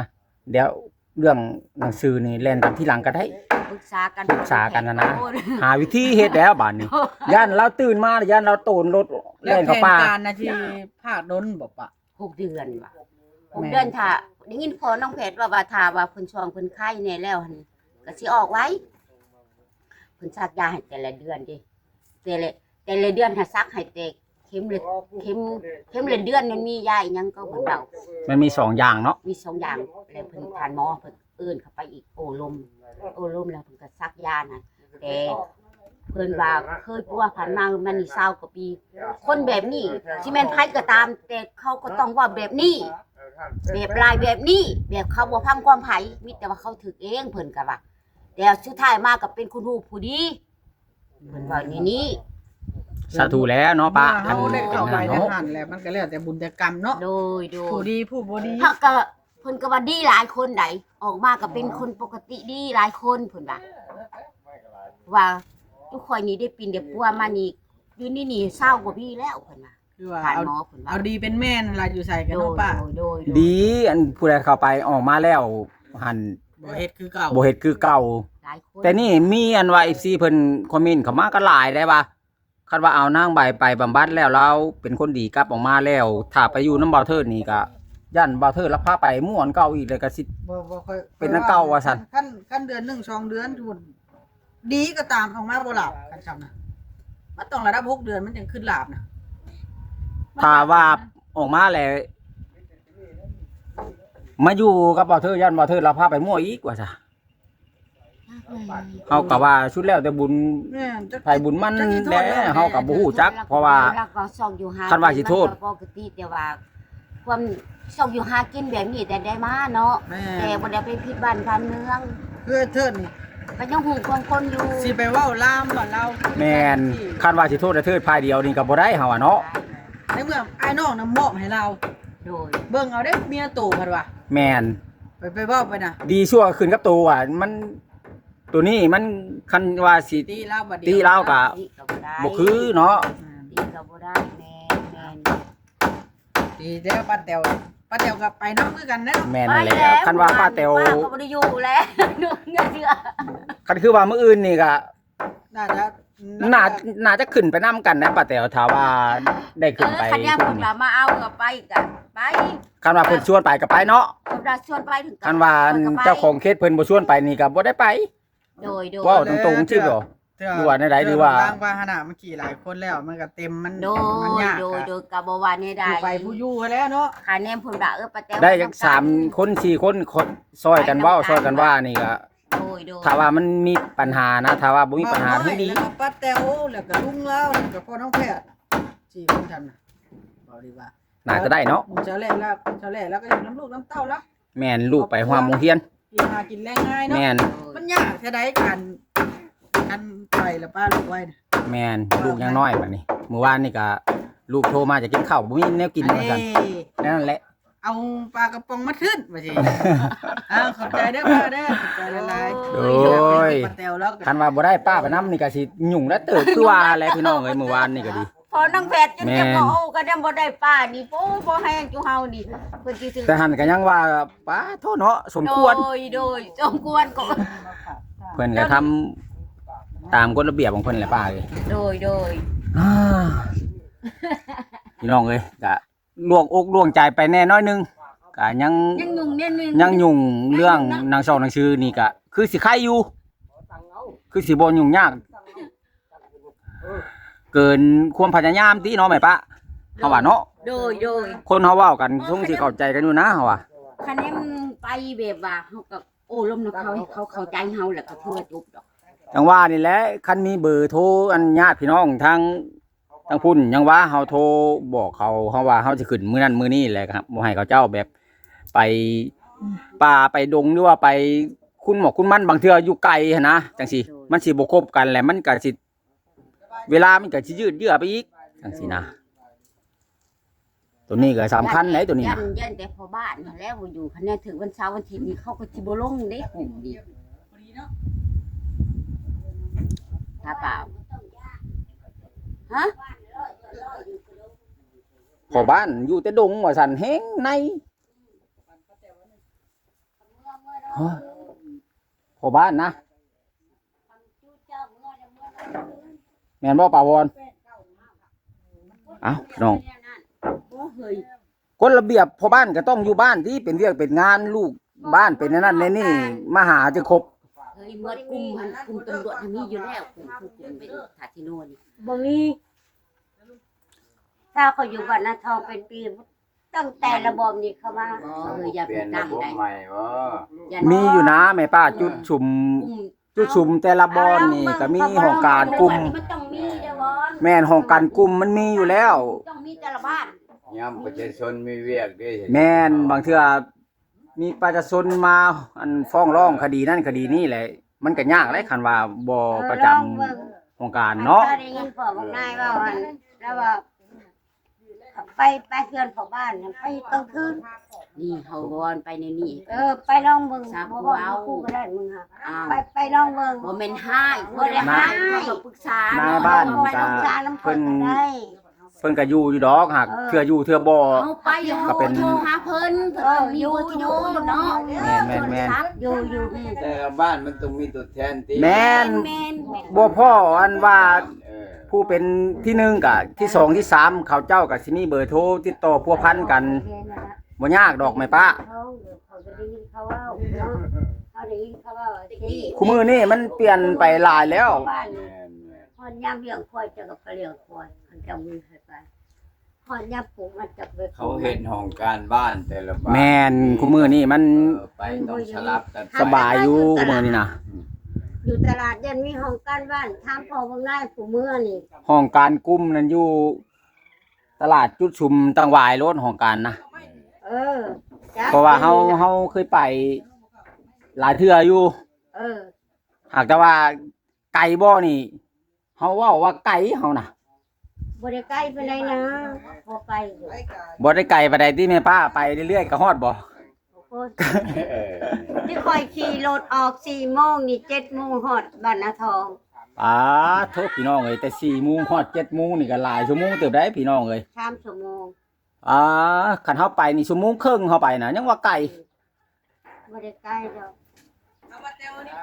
ດຽວເລື່ອງໜັງສືນີ້ແລ່ນຕາມທີຫຼັງກໍໄດ້ ປຶກສາກັນ ປຶກສາກັນຫັ້ນນະ ໂອ້ຍ ຫາວິທີເຮັດແລ້ວບາດນີ້ ໂອ້ຍ ຢ້ານລາວຕື່ນມາ ຢ້ານລາວໂຕນລົດແລ່ນເຂົ້າປ່າ ແລ້ວແຜນການນະທີ່ພາກດົນບໍ່ປະ? ຫົກເດືອນວ່າ ຫົກເດືອນ ແມ່ນ ຖ້າ ໄດ້ຍິນພໍ່ນ້ອງແພດເວົ້າວ່າ ຖ້າວ່າເພິ່ນຊ່ອງເພິ່ນໄຄແດ່ແລ້ວຫັ້ນ ກໍຊິອອກໄວ ເພິ່ນສັກຢາໃຫ້ແຕ່ລະເດືອນເດ້ ແຕ່ລະ ແຕ່ລະເດືອນຫາສັກໃຫ້ແຕ່ເຂັມລະ ເຂັມ ເຂັມລະເດືອນ ມັນມີຢາອີ່ຫຍັງກໍເພິ່ນເວົ້າ ມັນມີສອງຢ່າງເນາະ ມີສອງຢ່າງ ແລ້ວເພິ່ນ ທ່ານໝໍເພິ່ນ ເອີ້ນເຂົ້າໄປອີກ ໂອ້ລົມ ໂອ້ລົມແລ້ວເພິ່ນກໍສັກຢານະ ແຕ່ເພິ່ນວ່າເຄີຍພົວພັນມາ ມັນນີ້ຊາວກວ່າປີ ຄົນແບບນີ້ ຊິແມ່ນໃຜກໍຕາມ ແຕ່ເຂົາກໍຕ້ອງເວົ້າແບບນີ້ ແບບລາຍແບບນີ້ ແບບເຂົາບໍ່ຟັງຄວາມໃຜ ມີແຕ່ວ່າເຂົາຖືກເອງ ເພິ່ນກໍວ່າ ແຕ່ສຸດທ້າຍມາກໍເປັນຄົນຮູ້ຜູ້ດີ ເພິ່ນເວົ້າແນວນີ້ ສາທຸແລ້ວເນາະປ້າ ເຮົາໄດ້ເຂົ້າໄປໃນຫັ້ນແລ້ວ ມັນກໍແລ້ວແຕ່ບຸນແຕ່ກຳເນາະ ໂດຍ ໂດຍ ຜູ້ດີຜູ້ບໍ່ດີ ເຮົາກໍ ເພິ່ນກໍວ່າດີຫຼາຍຄົນໃດ ອອກມາກໍເປັນຄົນປົກກະຕິດີຫຼາຍຄົນ ເພິ່ນວ່າ ວ່າຈຸຂ້ອຍນີ້ໄດ້ປິ່ນໄດ້ປົວມານີ້ ຢູ່ໃນນີ້ຊາວກວ່າປີແລ້ວ ເພິ່ນວ່າ ທ່ານໝໍເພິ່ນວ່າ ເອົາດີເປັນແມ່ນລະ ຢູ່ໃສກໍເນາະປ້າ ໂດຍ ໂດຍ ໂດຍ ດີ ອັນຜູ້ໃດເຂົ້າໄປອອກມາແລ້ວ ຫັ້ນ ບໍ່ເຮັດຄືເກົ່າ ບໍ່ເຮັດຄືເກົ່າ. ຫຼາຍຄົນ ແຕ່ນີ້ມີອັນວ່າເອັຟຊີເພິ່ນຄອມເມັນເຂົ້າມາກໍຫຼາຍໄດ໋ວ່າ ຄັນວ່າເອົານາງໃບໄປບຳບັດແລ້ວ ລາວເປັນຄົນດີກັບອອກມາແລ້ວ ຖ້າໄປຢູ່ນຳບ່າວເທີດນີ້ກໍຢ້ານບ່າວເທີດລະພາໄປມ່ວນເກົ່າອີກ ແລ້ວກໍຊິ ບໍ່ ບໍ່ຄ່ອຍ ເປັນອັນເກົ່າວ່າຊັ້ນ. ຄັນ ຄັນເດືອນໜຶ່ງສອງເດືອນ ສົມມຸດດີກໍຕາມ ອອກມາບໍ່ຫຼາບ ຄັນຊ່ຳນະ ມັນຕ້ອງລະດັບຫົກເດືອນ ມັນຈັ່ງຂຶ້ນຫຼາບນະ. ຖ້າວ່າອອກມາແລ້ວ ມາຢູ່ກັບບ່າວເທີດ ຢ້ານບ່າວເທີດລະພາໄປມົ້ວອີກວ່າຊະ. ເຮົາກໍວ່າສຸດແລ້ວແຕ່ບຸນ ແມ່ນ ໃຜບຸນມັນແຫຼະ ເຮົາກໍບໍ່ຮູ້ຈັກ ເພາະວ່າ ລະກໍຊອກຢູ່ຫາ ຄັນວ່າຊິໂທດ ມັນກໍປົກກະຕິ ແຕ່ວ່າຄວາມຊອກຢູ່ຫາກິນແບບນີ້ແຕ່ໄດ້ມາເນາະ ແຕ່ບໍ່ໄດ້ໄປຜິດບ້ານຜິດເມືອງ. ຄືເທີດນີ້ ກໍຍັງຮູ້ຄວາມຄົນຢູ່ ຊິໄປເວົ້າລາມວ່າລາວ ແມ່ນ ຄັນວ່າຊິໂທດແຕ່ເທີດຝ່າຍດຽວນີ້ກໍບໍ່ໄດ້ເຮົາວ່າເນາະ ໃນເມື່ອອ້າຍນ້ອງນຳມອບໃຫ້ລາວ. ໂດຍ ເບິ່ງເອົາເດ້ ເມຍໂຕເພິ່ນວ່າ ແມ່ນ ໄປ ໄປເວົ້າໄປນະ ດີຊົ່ວຂຶ້ນກັບໂຕວ່າ ມັນ ໂຕນີ້ມັນ ຄັນວ່າຊິຕິລາວບໍ່ດີ ຕິລາວກະ ຕິກໍບໍ່ໄດ້ ບໍ່ຄືເນາະ ແມ່ນ ຕິກໍບໍ່ໄດ້ ແມ່ນ ແມ່ນ ດີແລ້ວປ້າແຕ๋ວ ປ້າແຕ๋ວກໍໄປນຳຄືກັນເດ້ເນາະ. ແມ່ນແລ້ວ ຄັນວ່າປ້າແຕ๋ວ ປ້າກໍບໍ່ໄດ້ຢູ່ແລ້ວ ເງືອເຊື່ອ ຄັນຄືວ່າມື້ອື່ນນີ້ກະ ໜ້າຈະ ໜ້າ ໜ້າຈະຂຶ້ນໄປນຳກັນນະປ້າແຕ๋ວ ຖ້າວ່າໄດ້ຂຶ້ນໄປ ເອີ ຄັນແນວເພິ່ນວ່າມາເອົາກໍໄປກໍໄປ ຄັນວ່າເພິ່ນຊວນໄປກໍໄປເນາະ ຄັນວ່າຊວນໄປເຖິງ ຄັນວ່າ ຂ້ອຍກໍໄປ ເຈົ້າຂອງເຂດເພິ່ນບໍ່ຊວນໄປນີ້ກໍບໍ່ໄດ້ໄປ. ໂດຍ ໂດຍ ເວົ້າຕົງໆ ຊິບໍ່ ຫຼືວ່າແນວໃດ ຫຼືວ່າ ລາງພາຫະນະມັນຂີ່ຫຼາຍຄົນແລ້ວ ມັນກໍເຕັມ ມັນ ໂດຍ ມັນຍາກ ໂດຍ ກໍ ກໍບໍ່ວ່າແນວໃດ ຜູ້ໄປຜູ້ຢູ່ຫັ້ນແຫຼະເນາະ ຄະແນນເພິ່ນວ່າ ເອີ ປ້າແຕ໋ວ ໄດ້ຈັກສາມຄົນ ສີ່ຄົນ ຊ່ອຍກັນເວົ້າ ຊ່ອຍກັນວ່ານີ້ກໍ ໂດຍ ໂດຍ ຖ້າວ່າມັນມີປັນຫານະ ຖ້າວ່າບໍ່ມີປັນຫາ ດີ ປ້າແຕ๋ວ ແລ້ວກໍລຸງລາວ ແລ້ວກໍພໍ່ນ້ອງແພດ ສີ່ຄົນທຳນະ ເວົ້າດີວ່າ ໜ້າຈະໄດ້ເນາະ ເຈົ້າແຫຼະລະ ເຈົ້າແຫຼະລະກໍຢູ່ນຳລູກນຳເຕົ້າລະ ແມ່ນ ລູກໄປຮ່ວມໂຮງຮຽນ ກິນຫາກິນແລງງ່າຍເນາະ ແມ່ນ ມັນຍາກແທ້ໃດ ການ ການໄປລະປ້າລູກໄວ້ນະ ແມ່ນ ລູກຍັງນ້ອຍບັດນີ້ ມື້ວານນີ້ກໍລູກໂທມາຈະກິນເຂົ້າ ບໍ່ມີແນວກິນວ່າຊັ້ນ ແນວນັ້ນແຫຼະ ເອົາປາກະປ໋ອງມາທຶນວ່າຊີ້ ເອົາ ຂອບໃຈເດີປ້າເດີ ຂອບໃຈຫຼາຍໆ ໂດຍ ປ້າແຕ໋ວລາວ ຄັນວ່າບໍ່ໄດ້ປ້າໄປນຳນີ້ກໍຊິຫຍຸ້ງແລ້ວເຕີບ ຄືວ່າແຫຼະພີ່ນ້ອງເອີຍ ມື້ວານນີ້ກໍດີ ພໍນາງແພດຈົນຈະບໍ່ ໂອ້ ກໍຍັງບໍ່ໄດ້ປ້ານີ້ ໂອ້ ບໍ່ແຮງຈຸເຮົານີ້ ເພິ່ນຊິຊື້ ແຕ່ຫັ້ນກໍຍັງວ່າ ປ້າໂທເນາະ ສົມຄວນ ໂດຍ ໂດຍ ສົມຄວນກໍ ເພິ່ນກໍທຳຕາມກົດລະບຽບຂອງເພິ່ນແຫຼະປ້າເອີຍ ໂດຍ ໂດຍ ອ່າ ພີ່ນ້ອງເອີຍ ກະ ລວງອົກລວງໃຈໄປແດ່ໜ້ອຍໜຶ່ງ ກະຍັງ ຍັງຫຍຸ້ງແດ່ໜຶ່ງ ຍັງຫຍຸ້ງເລື່ອງໜັງຊອກໜັງສືນີ້ກະຄືຊິໄຄຢູ່ ຄືຊິບໍ່ຫຍຸ້ງຍາກ ເກີນຄວາມພະຍາຍາມຕິເນາະແມ່ປ້າ ເຮົາວ່າເນາະ ໂດຍ ໂດຍ ຄົນເຮົາເວົ້າກັນຊົງຊິເຂົ້າໃຈກັນຢູ່ນະ ເຮົາວ່າ ຄະແນນໄປແບບວ່າເຮົາກໍໂອ້ລົມນຳເຂົາ ໃຫ້ເຂົາເຂົ້າໃຈເຮົາ ແລ້ວກໍຖືວ່າຈົບດອກ ຈັ່ງວ່ານີ້ແຫຼະ ຄັນມີເບີໂທອັນຍາດພີ່ນ້ອງທາງ ທາງພຸ້ນຍັງວ່າເຮົາໂທບອກເຂົາ ເຮົາວ່າເຮົາຊິຂຶ້ນມື້ນັ້ນມື້ນີ້ແຫຼະ ບໍ່ໃຫ້ເຂົາເຈົ້າແບບໄປປ່າໄປດົງ ຫຼືວ່າໄປຂຸດໝອກຂຸດມັນ ບາງເທື່ອຢູ່ໄກຫັ້ນນະ ຈັ່ງຊີ້ ມັນຊິບໍ່ຄົບກັນ ແລ້ວມັນກະຊິ ເວລາມັນກະຊິຍືດເຍື້ອໄປອີກ ຈັ່ງຊີ້ນະ. ໂຕນີ້ກໍສຳຄັນເດ້ ໂຕນີ້ນະ ຢ້ານ ຢ້ານແຕ່ພໍ່ບ້ານຫັ້ນແຫຼະບໍ່ຢູ່ ຄັນແມ່ນຖືກວັນເສົາວັນອາທິດນີ້ ເຂົາກໍຊິບໍ່ລົງເດ້ກຸ່ມນີ້ ຖ້າປ່າວ ຮະ ພໍ່ບ້ານຢູ່ແຕ່ດົງວ່າຊັ້ນ ແຮງໃນ ຮະ ພໍ່ບ້ານນະ ແມ່ນບໍ່ ປາວອນ? ເອົ້າ ພີ່ນ້ອງ ກົດລະບຽບພໍ່ບ້ານກໍຕ້ອງຢູ່ບ້ານຕິ ເປັນວຽກເປັນງານ ລູກບ້ານເປັນອັນນັ້ນແນວນີ້ ມາຫາຈຶ່ງຄົບ ເຮີ້ຍ ໝົດກຸ່ມຫັ້ນ ກຸ່ມຕຳຫຼວດຫັ້ນມີຢູ່ແລ້ວ ກຸ່ມ ກຸ່ມເປັນຄາສິໂນນີ້ ບໍ່ມີ ຖ້າເຂົາຢູ່ບ້ານນາທອງເປັນປີ ຕັ້ງແຕ່ລະບອມນີ້ເຂົ້າມາ ເອີ ຢ່າໄປຕັ້ງໄດ້ ມີຢູ່ນະແມ່ປ້າ ຈຸດສຸມ ຈຸດສຸມແຕ່ລະບ່ອນນີ້ກໍມີຫ້ອງການກຸ່ມ ແມ່ນ ຫ້ອງການກຸ່ມມັນມີຢູ່ແລ້ວ ຕ້ອງມີແຕ່ລະບ້ານ ຍາມປະຊາຊົນມີວຽກເດ້ ແມ່ນ ບາງເທື່ອມີປະຊາຊົນມາ ອັນ ຟ້ອງຮ້ອງຄະດີນັ້ນຄະດີນີ້ແຫຼະ ມັນກໍຍາກເດ້ ຄັນວ່າບໍ່ປະຈຳຫ້ອງການເນາະ ໄດ້ຍິນພໍ່ບັກນາຍເວົ້າ ອັນ ລາວວ່າ ໄປ ໄປເຮືອນພໍ່ບ້ານ ໄປກາງຄືນ ນີ້ເຮົາວອນໄປໃນນີ້ ເອີ ໄປລອງເບິ່ງ ບໍ່ເວົ້າ ບໍ່ເວົ້າ ບໍ່ໄດ້ ມຶງຫາ ໄປ ໄປລອງເບິ່ງ ບໍ່ແມ່ນຮ້າຍ ບໍ່ໄດ້ຮ້າຍ ເຮົາກໍປຶກສາ ນາຍບ້ານ ໄປປຶກສານຳເພິ່ນກໍໄດ້ ເພິ່ນກໍຢູ່ຢູ່ດອກ ຫາກ ເອີ ເທື່ອຢູ່ເທື່ອບໍ່ ເຮົາໄປຢູ່ ກໍເປັນ ໂທຫາເພິ່ນ ເພິ່ນ ເອີ ກໍມີເບີໂທຢູ່ເນາະ ຢູ່ ແມ່ນໆໆ ໂທລະສັບຢູ່ ຢູ່ ອືມ ແຕ່ລະບ້ານມັນຕ້ອງມີຕົວແທນຕິ ແມ່ນ ແມ່ນໆ ບໍ່ພໍອັນວ່າ ເອີ ຜູ້ເປັນທີໜຶ່ງກະທີສອງທີສາມ ເຂົາເຈົ້າກະຊິມີເບີໂທຕິດຕໍ່ພົວພັນກັນ ບໍ່ຍາກດອກແມ່ປ້າ ເຂົາກໍໄດ້ຍິນເຂົາເວົ້າເນາະ ເຂົາໄດ້ຍິນເຂົາເວົ້າ ແຕ່ກີ້ ຄູ່ມື້ນີ້ມັນປ່ຽນໄປຫຼາຍແລ້ວ ແມ່ນໆ ຮອດຍາມລ້ຽງຄວາຍ ເຈົ້າກໍໄປລ້ຽງຄວາຍ ຄັນເຈົ້າມີໃຜໄປ ຮອດຍາມປູກມັນຈັກໄປ ເຂົາເຮັດຫ້ອງການບ້ານແຕ່ລະບ້ານ ແມ່ນ ຄູ່ມື້ນີ້ມັນ ເອີ ໄປຕ້ອງສະຫຼັບກັນໄປ ສະບາຍຢູ່ຄູ່ມື້ນີ້ນະ ຢູ່ຕະຫຼາດຍັງມີຫ້ອງການບ້ານ ຖາມພໍ່ເບິ່ງນາຍຜູ້ເມືອນີ້ ຫ້ອງການກຸ່ມນັ້ນຢູ່ຕະຫຼາດຈຸດຊຸມຕັງຫວາຍໂລດ ຫ້ອງການນະ ເອີ ເພາະວ່າເຮົາ ເຮົາເຄີຍໄປຫຼາຍເທື່ອຢູ່ ເອີ ຫາກແຕ່ວ່າ ໄກບໍ່ນີ້ ເຮົາເວົ້າວ່າໄກເຮົານະ ບໍ່ໄດ້ໄກປານໃດນະ ພໍໄປຢູ່ ບໍ່ໄດ້ໄກປານໃດຕິແມ່ປ້າ ໄປເລື້ອຍໆກໍຮອດບໍ່? ໂອ້ຍ ທີ່ຂ້ອຍຂີ່ລົດອອກສີ່ໂມງນີ້ ເຈັດໂມງຮອດບ້ານນາທອງ ປາໂທ ພີ່ນ້ອງເອີຍ ແຕ່ສີ່ໂມງຮອດເຈັດໂມງນີ້ກໍຫຼາຍຊົ່ວໂມງເຕີບໃດ໋ ພີ່ນ້ອງເອີຍ ສາມຊົ່ວໂມງ ອ່າ ຄັນເຮົາໄປນີ້ຊົ່ວໂມງເຄິ່ງເຮົາໄປນະ ຍັງວ່າໄກ ບໍ່ໄດ້ໄກດອກ ເອົາມາແຕ່ວນີ້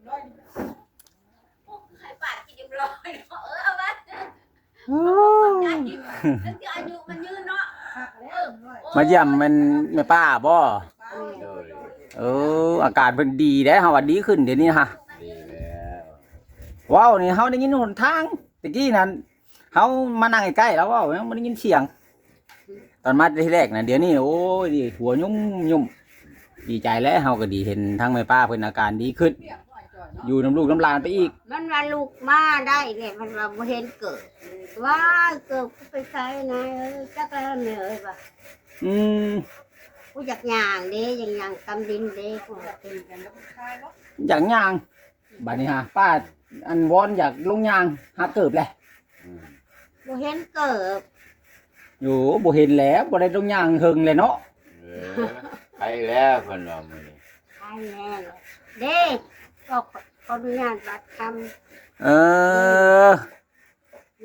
ໂອ້ ໃຫ້ປາດກິນເອັມຮ້ອຍເນາະ ເອີ ເອົາມາ ໂອ້ ມັນຈະອາຍຸມັນຍືນເນາະ ເອີ ມາຢ້ຽມແມ່ນແມ່ປ້າບໍ່? ໂດຍ ເອີ ອາການເພິ່ນດີເດ້ ເຮົາວ່າດີຂຶ້ນດຽວນີ້ຮະ ດີແລ້ວ ເວົ້ານີ້ເຮົາໄດ້ຍິນຫົນທາງ ແຕ່ກີ້ນັ້ນ ເຮົາມານັ່ງໃກ້ໆ ລາວເວົ້າຍັງບໍ່ໄດ້ຍິນສຽງ ຕອນມາທີແລກນະ ດຽວນີ້ ໂອ້ຍ ຫົວຫຍຸ່ມໆ ດີໃຈແລ້ວ ເຮົາກໍດີເຫັນທາງແມ່ປ້າເພິ່ນອາການດີຂຶ້ນ ຢູ່ນຳລູກນຳຫຼານໄປອີກ ມັນວ່າລູກມາໄດ້ແຫຼະ ມັນວ່າບໍ່ເຫັນເກີບ ວ້າຍ ເກີບໄປໃສນາຍເອີຍ ຈັກແລ້ວແມ່ເອີຍວ່າ ອືມ ກູຢາກຍ່າງເດ້ ຢາກຍ່າງຕຳດິນເດ້ ກູ ຢາກຍ່າງ ບາດນີ້ຫາ ປ້າ ອັນ ວອນຢາກລົງຍ່າງຫາເກີບແຫຼະ ອືມ ບໍ່ເຫັນເກີບ ໂອ້ ບໍ່ເຫັນແລ້ວ ບໍ່ໄດ້ລົງຍ່າງເຫິງແລ້ວເນາະ ເອີ ໄປແລ້ວເພິ່ນວ່າມື້ນີ້ ໄປແລ້ວເດ້ ກໍຂໍອະນຸຍາດບາດຄຳ ເອີ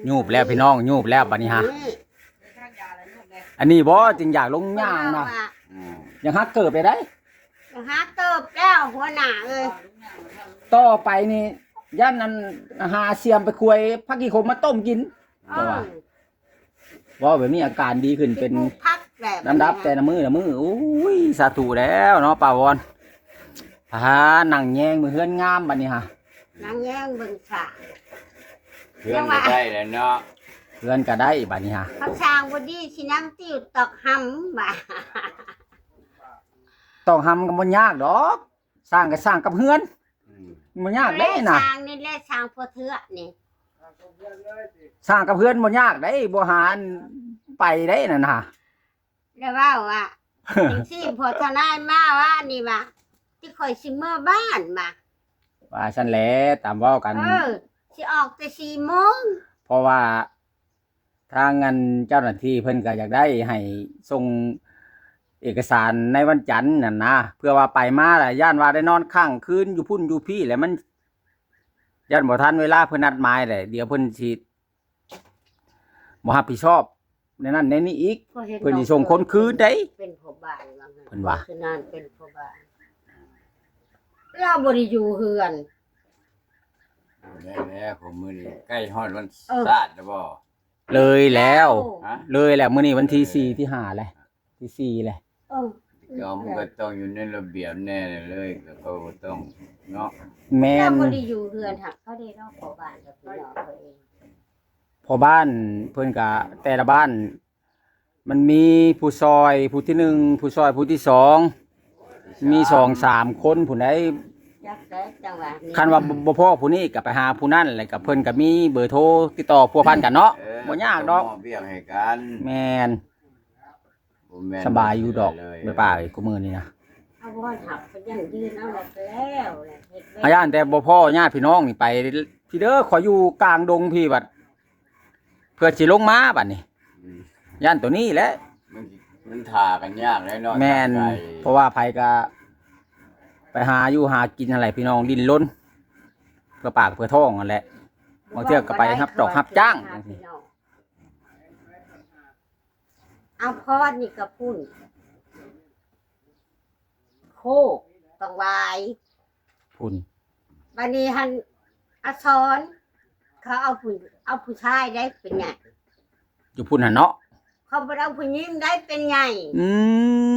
ຍູບແລ້ວພີ່ນ້ອງ ຍູບແລ້ວບາດນີ້ຫາ ອັນນີ້ບໍ່ຈຶ່ງຢາກລົງຍ່າງນະ ອືມ ຢາກຫາເກີບໄດ້ ຫາເຕີບແລ້ວຫົວໜ້າເອີຍ ຕໍ່ໄປນີ້ຢ້ານອັນຫາສຽມໄປຄວຍຜັກຂີ້ຂົມມາຕົ້ມກິນ ເອີ ເວົ້າແບບນີ້ອາການດີຂຶ້ນເປັນ ເປັນຜູ້ພັກແບບ ລຳດັບແຕ່ລະມື້ລະມື້ ໂອ້ຍ ສາທຸແລ້ວເນາະ ປ້າວອນ ອ່າ ນັ່ງແຍງເບິ່ງເຮືອນງາມບາດນີ້ຫາ ນັ່ງແຍງເບິ່ງສາ ເຮືອນກໍໄດ້ແລ້ວເນາະ ເຮືອນກໍໄດ້ບາດນີ້ຫາ ຄັນສ້າງບໍ່ດີຊິນຳຕິວຕອກຫຳວ່າ ຕອກຫຳກໍບໍ່ຍາກດອກ ສ້າງກໍສ້າງກັບເຮືອນ ອືມ ບໍ່ຍາກເດ້ນະ ສ້າງນີ້ແຫຼະ ສ້າງພໍເທື່ອນີ້ ສ້າງກັບເຮືອນບໍ່ຍາກເດ້ ບໍ່ຫາອັນໄປເດ້ນັ້ນນະ ແລ້ວເວົ້າວ່າຈັ່ງຊີ້ ພໍ່ທະນາຍມາວ່ານີ້ວ່າ ທີ່ຂ້ອຍຊິເມືອບ້ານວ່າ ວ່າຊັ້ນແຫຼະ ຕາມເວົ້າກັນ ເອີ ຊິອອກແຕ່ສີ່ໂມງ ເພາະວ່າ ທາງອັນເຈົ້າໜ້າທີ່ເພິ່ນກໍຢາກໄດ້ໃຫ້ສົ່ງເອກະສານໃນວັນຈັນນັ້ນນະ ເພື່ອວ່າໄປມາລະຢ້ານວ່າໄດ້ນອນຄ້າງຄືນຢູ່ພຸ້ນຢູ່ພີ້ ແລ້ວມັນຢ້ານບໍ່ທັນເວລາເພິ່ນນັດໝາຍແຫຼະ ດຽວເພິ່ນຊິບໍ່ຮັບຜິດຊອບໃນນັ້ນໃນນີ້ອີກ ເພິ່ນຊິສົ່ງຄົນຄືນໃດ ເປັນພໍ່ບ້ານວ່າຊັ້ນ ເພິ່ນວ່າ ສະນັ້ນເປັນພໍ່ບ້ານ ລາວບໍ່ໄດ້ຢູ່ເຮືອນ ແລ້ວໆ ມື້ນີ້ໃກ້ຮອດວັນ ເອີ ຊາດແລ້ວບໍ່? ເລີຍແລ້ວ ຮະ? ເລີຍແລ້ວ ມື້ນີ້ວັນທີສີ່ ທີຫ້າແລ້ວ ທີສີ່ແລ້ວ ເອີ ກໍມັນກໍຕ້ອງຢູ່ໃນລະບຽບແນ່ເລີຍ ກໍເຂົາກໍຕ້ອງເນາະ ແມ່ນ ເຮົາບໍ່ໄດ້ຢູ່ເຮືອນ ຫາກເຂົາໄດ້ເນາະ ພໍ່ບ້ານກັບພີ່ນ້ອງເຂົາເອງ ພໍ່ບ້ານເພິ່ນກະແຕ່ລະບ້ານ ມັນມີຜູ້ຊ່ອຍຜູ້ທີໜຶ່ງ ຜູ້ຊ່ອຍຜູ້ທີສອງ ມີສອງສາມຄົນພຸ້ນໃດ໋ ຈັກແລ້ວ ຈັງຫວະນີ້ ຄັນວ່າບໍ່ພໍຜູ້ນີ້ກໍໄປຫາຜູ້ນັ້ນ ແລ້ວກໍເພິ່ນກໍມີເບີໂທຕິດຕໍ່ພົວພັນກັນເນາະ ເອີ ບໍ່ຍາກດອກ ມອບວຽກໃຫ້ກັນ ແມ່ນ ບໍ່ແມ່ນ ສະບາຍຢູ່ດອກ ເລີຍ ໄປປ່າອີກ ຄູ່ມື້ນີ້ນະ ເອົາບໍ່ຮັບກໍຍັງຢືນເອົາແລ້ວ ແລ້ວເຮັດແລ້ວ ອາຍານແຕ່ບໍ່ພໍຍາດພີ່ນ້ອງນີ້ໄປພີ້ເດີ ຂ້ອຍຢູ່ກາງດົງພີ້ບັດ ເພື່ອຊິລົງມາບັດນີ້ ອືມ ຢ້ານໂຕນີ້ແຫຼະ ມັນ ມັນຖ້າກັນຍາກແຫຼະເນາະ ແມ່ນ ເພາະວ່າໃຜກໍໄປຫາຢູ່ຫາກິນຫັ້ນແຫຼະ ພີ່ນ້ອງ ດີ້ນລົນເພື່ອປາກເພື່ອທ້ອງຫັ້ນແຫຼະ ບາງເທື່ອກໍໄປຮັບຈອກຮັບຈ້າງ ພີ່ນ້ອງ ອາພອນນີ້ກໍພຸ້ນ ໂຄກ ຕ້ອງຫວາຍ ພຸ້ນ ບາດນີ້ຫັ້ນ ອາສອນ ເຂົາເອົາຜູ້ ເອົາຜູ້ຊາຍໄດ້ເປັນໃຫຍ່ ຢູ່ພຸ້ນຫັ້ນເນາະ ເຂົາບໍ່ໄດ້ເອົາຜູ້ຍິງໄດ້ເປັນໃຫຍ່ ອືມ